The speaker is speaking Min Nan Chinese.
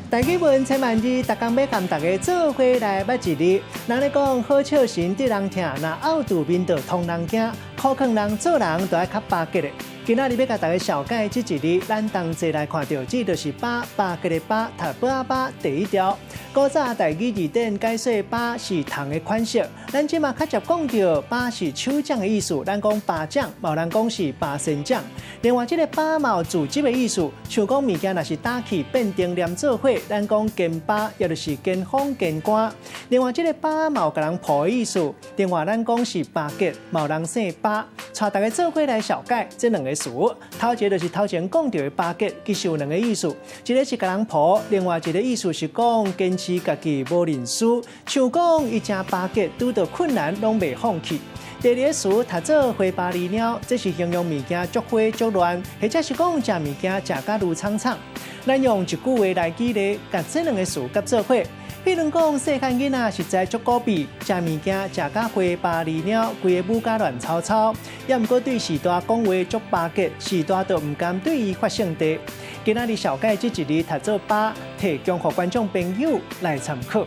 台語文千萬字，逐工欲共大家做伙來捌一字。人咧講好笑神得人疼，若漚肚面就通人驚，苦勸人做人都愛較巴結的。今仔日欲共大家紹介這一字，咱同齊來看著，這就是巴，巴結的巴，讀寶仔巴第一條。古早台語字典解說巴是蟲的款式，咱這馬較捷講著巴是手掌的意思，咱講巴掌，嘛有人講是巴仙掌。另外，這个巴嘛有組織的意思，像講物件若是打去變成黏做伙，咱講堅巴，也就是堅風堅乾。另外，這个巴嘛有共人抱的意思，另外咱講是巴結，嘛有人姓巴。帶大家做伙來紹介這兩个詞，頭一个就是頭前講著的巴結，其實有兩个意思，一个是共人抱，另外一个意思是講堅持家己無認輸，像講伊誠巴結，拄著困難攏袂放棄。第二个詞讀做花巴哩貓，這是形容物件足花足亂，或者是講食物件食甲愈氅氅。咱用一句話來舉例，共這兩个詞結做伙。比如講，細漢囡仔實在足古鱉，食物件食甲花巴哩貓，規个舞甲亂糟糟。也毋過對序大講話足巴結，序大就毋甘對伊發性地。今仔日紹介這一字讀做巴，提供予觀眾朋友來參考。